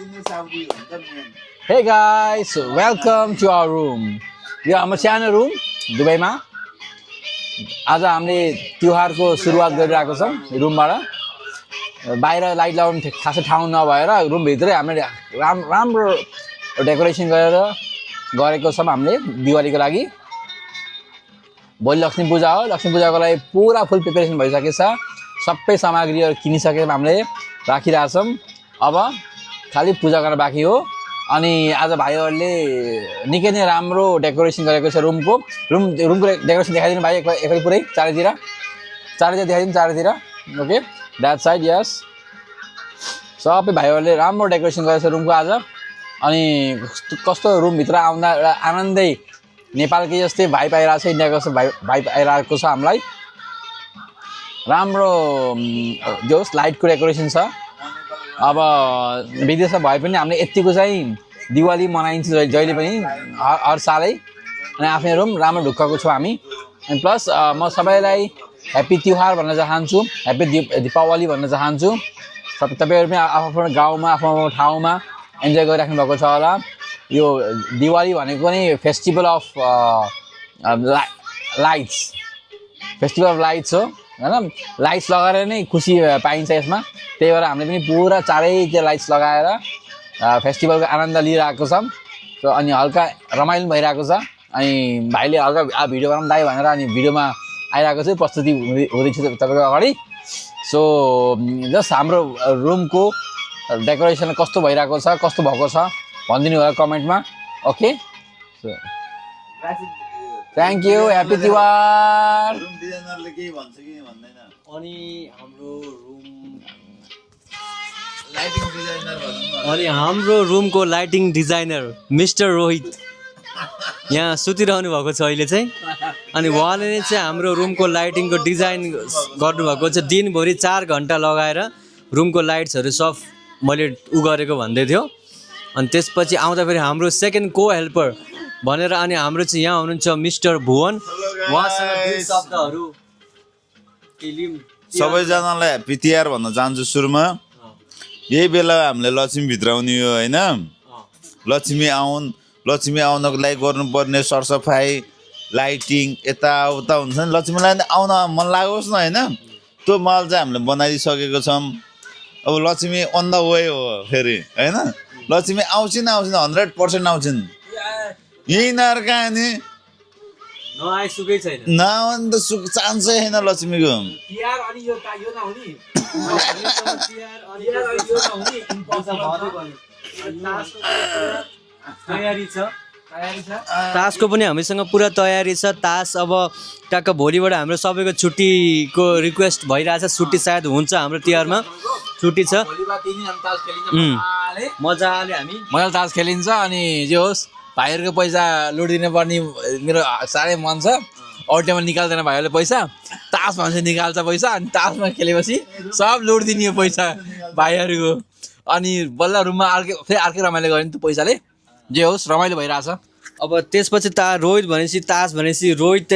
Hey guys, welcome to our room. यो हाम्रो सानो रुम दुबईमा आज हामीले तिहारको सुरुवात गरिरहेको छौँ रुमबाट बाहिर लाइट लगाउनु खासै ठाउँ नभएर रुमभित्रै हामीले राम्रो डेकोरेसन गरेको छौँ हामीले दिवालीको लागि भोलि लक्ष्मी पूजा हो लक्ष्मी पूजाको लागि पुरा फुल प्रिपरेसन भइसकेको छ सबै सामग्रीहरू किनिसकेर हामीले राखिरहेछौँ अब खाली पूजा गर्न बाँकी हो अनि आज भाइहरूले निकै नै राम्रो डेकोरेसन गरेको छ रुमको डेकोरेसन देखाइदिनु भाइ एकैले पुरै चारैतिर देखाइदिनु चारैतिर ओके द्याट साइड यस सबै भाइहरूले राम्रो डेकोरेसन गरेको छ रुमको आज अनि कस्तो रुमभित्र आउँदा एउटा आनन्दै नेपालकै जस्तै भाइ पाइरहेको छ इन्डियाको जस्तो भाइ पाइरहेको छ हामीलाई राम्रो जोस् लाइटको डेकोरेसन छ अब विदेशमा भए पनि हामीले यतिको चाहिँ दिवाली मनाइन्छ जहिले पनि हर सालै अनि आफ्नो रुम राम्रो ढुक्काको छौँ हामी अनि प्लस म सबैलाई ह्याप्पी तिहार भन्न चाहन्छु ह्याप्पी दीपावली भन्न चाहन्छु तपाईँहरू पनि आफ्नो गाउँमा आफ्नो ठाउँमा इन्जोय गरिराख्नु भएको छ होला यो दिवाली भनेको नै फेस्टिभल अफ लाइट्स हो हैन लाइट्स लगाएर नै खुसी पाइन्छ यसमा त्यही भएर हामीले पनि पुरा चारैतिर लाइट्स लगाएर फेस्टिभलको आनन्द लिइरहेको छौँ अनि हल्का रमाइलो भइरहेको छ अनि भाइले हल्का भिडियो बनाउनु दाइ भनेर अनि भिडियोमा आइरहेको छ प्रस्तुति हुँदैछ तपाईँको अगाडि सो जस्ट हाम्रो रुमको डेकोरेसन कस्तो भइरहेको छ कस्तो भएको छ भनिदिनु होला कमेन्टमा okay so thank you happy Tihar room डिजाइनरले केही भन्छ कि भन्दैन अनि हाम्रो रुम लाइटिङ डिजाइनर भन्नु अनि हाम्रो रुमको लाइटिङ डिजाइनर मिस्टर रोहित यहाँ सुतिरहनु भएको छ अहिले चाहिँ अनि उहाँले नै चाहिँ हाम्रो रुमको लाइटिङको डिजाइन गर्नुभएको छ दिनभरि 4 घन्टा लगाएर रुमको लाइट्सहरू सब मैले गरेको भन्दै थियो अनि त्यसपछि आउँदाखेरि हाम्रो सेकेन्ड को हेल्पर भनेर अनि हाम्रो चाहिँ यहाँ हुनुहुन्छ मिस्टर भुवन उहाँसँग दुई शब्दहरू सबैजनालाई ह्याप्पी तिहार भन्न चाहन्छु सुरुमा यही बेला हामीले लक्ष्मी भित्राउने हो होइन लक्ष्मी आउनको लागि गर्नुपर्ने सरसफाइ लाइटिङ यताउता हुन्छ नि लक्ष्मीलाई आउन मन लागोस् न होइन त्यो माहौल चाहिँ हामीले बनाइदिइसकेको छौँ अब लक्ष्मी अन द वे हो फेरि होइन लक्ष्मी आउँछिन् 100% आउँछिन् यही नर्का नि नआइसुकै छैन नआउनु त चान्सै छैन लक्ष्मीको तासको पनि हामीसँग पुरा तयारी छ तास अब टक्क भोलिबाट हाम्रो सबैको छुट्टीको रिक्वेस्ट भइरहेछ छुट्टी सायद हुन्छ हाम्रो तिहारमा छुट्टी छ मजाले तास खेलिन्छ अनि जे होस् भाइहरूको पैसा लुटिदिनु पर्ने मेरो साह्रै मन छ अरू निकाल्दैन भाइहरूले पैसा तास भन्छ निकाल्छ पैसा अनि तासमा खेलेपछि सब लुटिदिने यो पैसा भाइहरूको अनि बल्ल रुममा अर्कै रमाइलो गर्ने त्यो पैसाले जे होस् रमाइलो भइरहेछ अब त्यसपछि रोहित भनेपछि तास भनेपछि रोहित त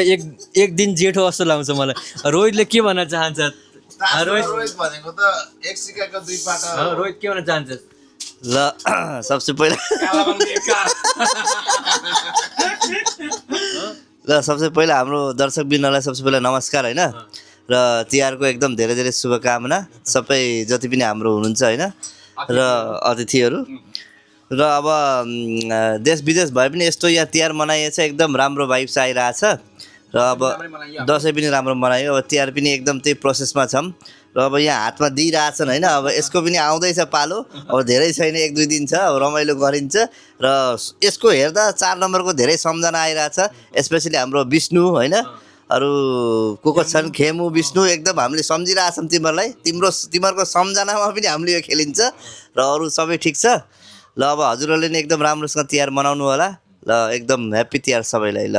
एक दिन जेठो जस्तो लाग्छ मलाई रोहितले के भन्न चाहन्छ रोहित भनेको त एक सिक्काको दुई पाटा रोहित के भन्न चाहन्छ ल सबसे पहिला हाम्रो दर्शकबिनलाई सबसे पहिला नमस्कार होइन र तिहारको एकदम धेरै धेरै शुभकामना सबै जति पनि हाम्रो हुनुहुन्छ होइन र अतिथिहरू र अब देश विदेश भए पनि यस्तो यहाँ तिहार मनाइएछ एकदम राम्रो भाइब्स आइरहेछ र अब दसैँ पनि राम्रो मनायो अब तिहार पनि एकदम त्यही प्रोसेसमा छौँ र अब यहाँ हातमा दिइरहेछन् होइन अब यसको पनि आउँदैछ पालो अब धेरै छैन 1-2 दिन छ अब रमाइलो गरिन्छ र यसको हेर्दा 4 नम्बरको धेरै सम्झना आइरहेछ स्पेसली हाम्रो विष्णु होइन अरू को छन् खेमु विष्णु एकदम हामीले सम्झिरहेछौँ तिमीहरूलाई तिमीहरूको सम्झनामा पनि हामीले यो खेलिन्छ र अरू सबै ठिक छ ल अब हजुरहरूले नि एकदम राम्रोसँग तिहार मनाउनु होला ल एकदम ह्याप्पी तिहार सबैलाई ल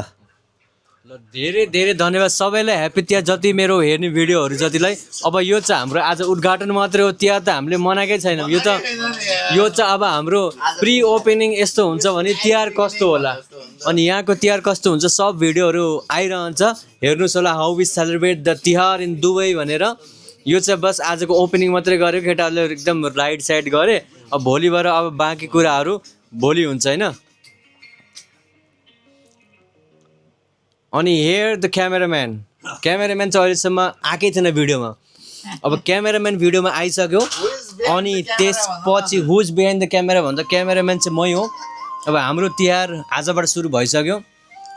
धेरै धेरै धन्यवाद सबैलाई ह्याप्पी तिहार जति मेरो हेर्ने भिडियोहरू जतिलाई अब यो चाहिँ हाम्रो आज उद्घाटन मात्रै हो तिहार त हामीले मनाएकै छैनौँ यो चाहिँ अब हाम्रो प्री ओपनिङ यस्तो हुन्छ भने तिहार कस्तो होला अनि यहाँको तिहार कस्तो हुन्छ सब भिडियोहरू आइरहन्छ हेर्नुहोस् होला how we celebrate the Tihar in Dubai भनेर यो चाहिँ बस आजको ओपनिङ मात्रै गर्यो केटाहरूले एकदम राइट साइड गरे अब भोलिबाट अब बाँकी कुराहरू भोलि हुन्छ होइन। अनि हेयर द क्यामेराम्यान चाहिँ अहिलेसम्म आएकै थिएन भिडियोमा। अब क्यामेराम्यान भिडियोमा आइसक्यो। अनि त्यसपछि हुज बिहाइन्ड द क्यामेरा भन्छ, क्यामेराम्यान चाहिँ मै हो। अब हाम्रो तिहार आजबाट सुरु भइसक्यो।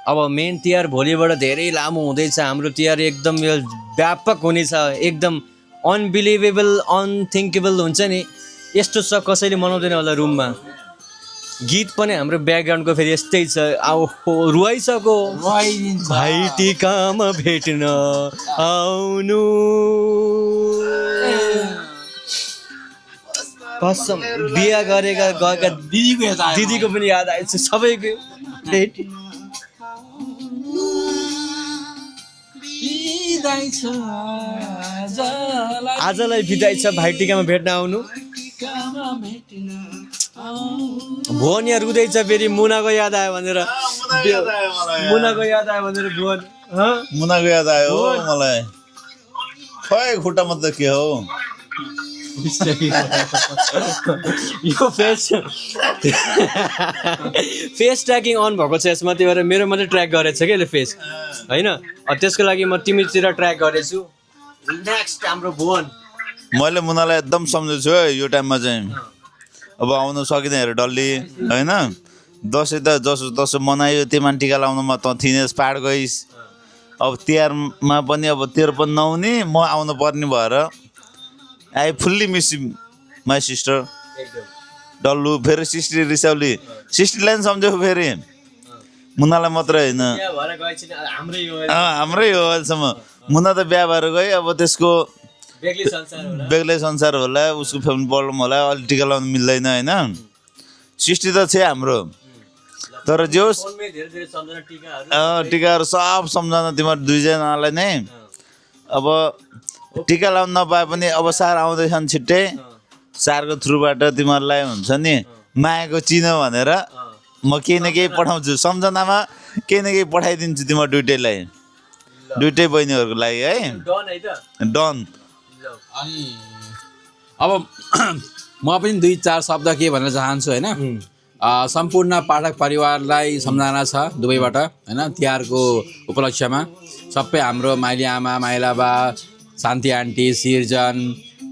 अब मेन तिहार भोलिबाट धेरै लामो हुँदैछ। हाम्रो तिहार एकदम यो व्यापक हुनेछ, एकदम अनबिलिभेबल अनथिङ्केबल हुन्छ नि, यस्तो छ कसैले मनाउँदैन होला रुममा। गीत पनि हाम्रो ब्याकग्राउन्डको फेरि यस्तै छ। आओ रुवाइसक्यो भाइ टिकामा भेट्न आउनु, कसम बिहा गरेका गएका दिदीको पनि याद आएछ सबैको। आजलाई बिदाई छ, भाइ टिकामा भेट्न आउनु। भुवन यहाँ रुँदैछ फेरि मुनाको याद आयो भनेर। मुनाको याद आयो भनेर भुवन मुनाको याद आयो हो मलाई। खै खुट्टा मात्रै के हो यो फेस ट्र्याकिङ अन भएको छ यसमा, त्यही भएर मेरो मात्रै ट्र्याक गरेको छ क्या यसले फेस होइन। त्यसको लागि म तिमीतिर ट्र्याक गरेछु। नेक्स्ट हाम्रो भुवन। मैले मुनालाई एकदम सम्झेछु है यो टाइममा चाहिँ। अब आउनु सकिँदैन हेर डल्ली होइन। दसैँ त दसैँ मनायो, त्यही मान्छे टिका लाउनुमा त थिनेस् पाहाड गइस्। अब तिहारमा पनि अब तेरो पनि नहुने, म आउनु पर्ने भएर I fully miss my sister Dallu. फेरि सिस्टर रिसाउली, सिस्टरलाई पनि सम्झेको फेरि, मुनालाई मात्रै होइन हाम्रै हो अहिलेसम्म। मुना त बिहा भएर गयो, अब त्यसको बेग्लै संसार होला, उसको फ्यामिली प्रब्लम होला, अलिक टिका लाउनु मिल्दैन होइन। सिस्टर त छ हाम्रो, तर जे होस् टिकाहरू सब सम्झना तिमीहरू दुईजनालाई नै। अब टिका लाउनु नपाए पनि अब सार आउँदैछन् छिट्टै, सारको थ्रुबाट तिमीहरूलाई हुन्छ नि मायाको चिनो भनेर म केही न केही पठाउँछु, सम्झनामा केही न केही पठाइदिन्छु तिमीहरू दुइटैलाई, दुइटै बहिनीहरूको लागि है। डन। अनि अब म पनि 2-4 शब्द के भन्न चाहन्छु होइन। सम्पूर्ण पाठक परिवारलाई सम्झना छ दुबईबाट होइन। तिहारको उपलक्ष्यमा सबै हाम्रो माइली आमा, माइला बा, शान्ति आन्टी, सिर्जन,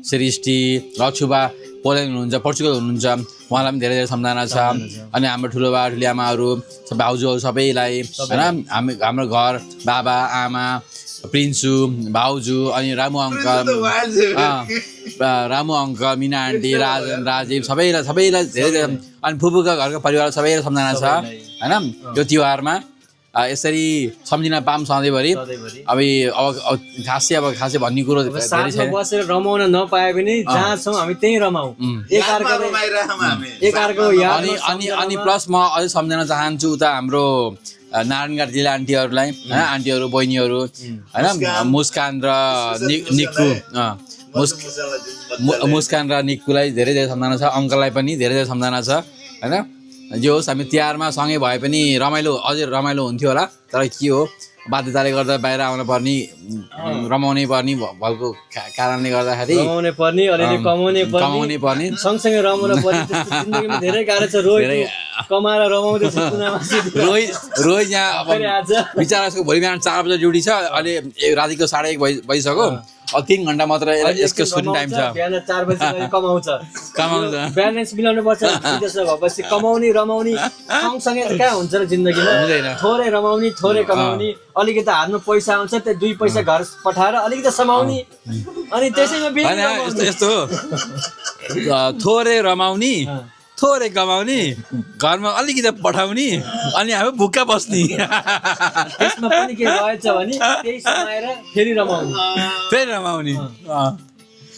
सृष्टि, लक्ष्युबा पोल्यान्ड हुनुहुन्छ, पोर्चुगल हुनुहुन्छ, उहाँलाई पनि धेरै धेरै सम्झना छ। अनि हाम्रो ठुलो बा ठुली आमाहरू, भाउजूहरू सबैलाई होइन। हाम्रो घर बाबा आमा, प्रिन्सु भाउजू, अनि रामु अङ्कल, मिना आन्टी, राजन, राजीव सबैलाई धेरै धेरै। अनि फुपूका घरको परिवार सबैलाई सम्झना छ होइन। यो तिहारमा यसरी सम्झिन पाऊँ सधैँभरि। अब खासै भन्ने कुरो धेरै छ। बसेर रमाउन नपाए पनि जहाँ छौँ हामी त्यहीँ रमाउँ, एकअर्काको याद। अनि प्लस म अझै सम्झन चाहन्छु उता हाम्रो नारायणघाट जिल्ला आन्टीहरूलाई होइन, आन्टीहरू बहिनीहरू होइन, मुस्कान र निक्कु, मुस्कान र निक्कुलाई धेरै धेरै सम्झना छ। अङ्कललाई पनि धेरै धेरै सम्झना छ होइन। जे होस् हामी तिहारमा सँगै भए पनि अझै रमाइलो हुन्थ्यो होला, तर के हो बाध्यताले गर्दा बाहिर आउन पर्ने, रमाउनै पर्ने भएको कारणले गर्दाखेरि रमाउनै पर्ने, अलिअलि कमाउनै पर्ने, सँगसँगै रमाउन पर्ने। जिन्दगीमा धेरै गाह्रो छ। रोहित कमाएर रमाउँदैछ, रोहित यहाँ अब विचार भोलि बिहान 4 बजे ड्युटी छ, अहिले रातिको 1:30 भइसक्यो। अब 3 घन्टा मात्र यसको सुटिङ टाइम छ। बिहान 4 बजे कमाउँछ, ब्यालेन्स मिलाउनु पर्छ। त्यसो भएपछि कमाउने रमाउने सँगसँगै कहाँ हुन्छ र जिन्दगीमा? हुँदैन। थोरै रमाउने थोरै कमाउने, अलिकति हातमा पैसा आउँछ त्यो 2 पैसा घर पठाएर अलिकति समाउने, अनि त्यसैमा यस्तो हो। थोरै रमाउने थोरै कमाउने, घरमा अलिकति पठाउने, अनि हामी भुक्का बस्ने। त्यसमा पनि के रहेछ भने त्यही समाएर फेरि रमाउने।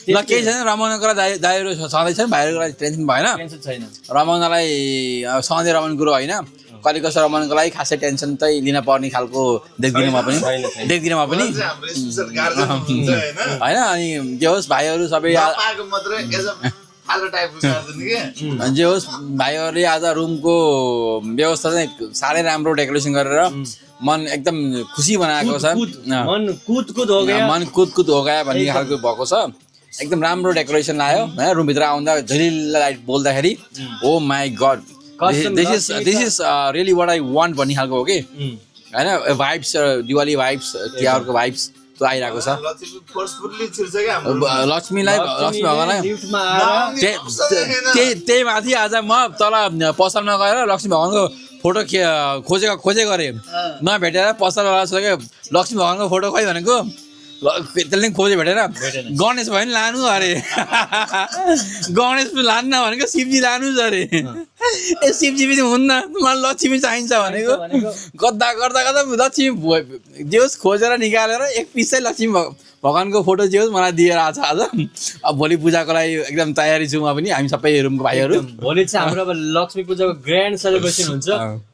ल केही छैन, रमाउनको लागि दाइहरू सधैँ छैन, भाइहरूको लागि टेन्सन भएन। छैन रमाउनलाई सधैँ रमाउने कुरो होइन, कहिले कसो रमाउनको लागि खासै टेन्सन चाहिँ लिन पर्ने खालको देख्दिनँ म पनि होइन। अनि जे होस् भाइहरू सबै जे होस् भाइहरूले आज रुमको व्यवस्था चाहिँ साह्रै राम्रो डेकोरेसन गरेर मन एकदम खुसी बनाएको छ। मन कुदकुद हो गया भन्ने खालको भएको छ। एकदम राम्रो डेकोरेसन लायो होइन रुमभित्र आउँदा झलिल्ला लाइट बोल्दाखेरि oh my God Custom this is really what I want भन्ने खालको हो कि होइन भाइब्स दिवाली भाइब्स तिहारको भाइब्स त्यो आइरहेको छ लक्ष्मीलाई लक्ष्मी भगवान्लाई लिफ्टमा आएर त्यही माथि आज म तल पसलमा गएर लक्ष्मी भगवान्को फोटो खोजे गरेँ नभेटेर पसलवाला सोध्यो लक्ष्मी भगवान्को फोटो खै भनेको त्यसले खोजे भेटेर गणेश भयो नि लानु अरे गणेश लान्न भनेको शिवजी लानु अरे ए शिवजी पनि हुन्न मलाई लक्ष्मी चाहिन्छ भनेको गर्दा गर्दा गर्दा लक्ष्मी जेहोस् खोजेर निकालेर एक पिस चाहिँ लक्ष्मी भगवान्को फोटो जे होस् मलाई दिएर आएको छ आज अब भोलि पूजाको लागि एकदम तयारी छौँ पनि हामी सबै रुमको भाइहरू भोलि चाहिँ हाम्रो अब लक्ष्मी पूजाको ग्रान्ड सेलिब्रेसन हुन्छ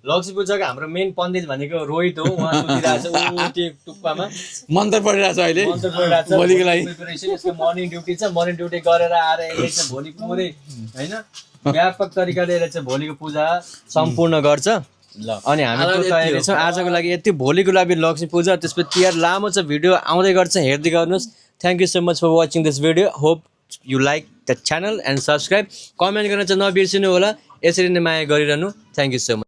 लक्ष्मी पूजाको हाम्रो मेन पण्डित भनेको रोहित हो उहाँ सुतिरहेको छ ऊ टुप्पामा मन्त्र पढिरहेको छ अहिले मन्त्र पढिरहेको छ भोलिको लागि प्रिपरेसन यसको मर्निङ ड्युटी छ मर्निङ ड्युटी गरेर आएर यसले चाहिँ भोलि पुरै होइन व्यापक तरिकाले यसले चाहिँ भोलिको पूजा सम्पूर्ण गर्छ अनि हामी त्यो तयारी छौँ आजको लागि यति भोलिको लागि लक्ष्मी पूजा त्यसपछि तिहार लामो छ भिडियो आउँदै गर्छ हेर्दै गर्नुहोस् thank you so much for watching this video hope you like the channel and subscribe comment गर्न चाहिँ नबिर्सिनु होला यसरी नै माया गरिरहनु थ्याङ्क यू सो मच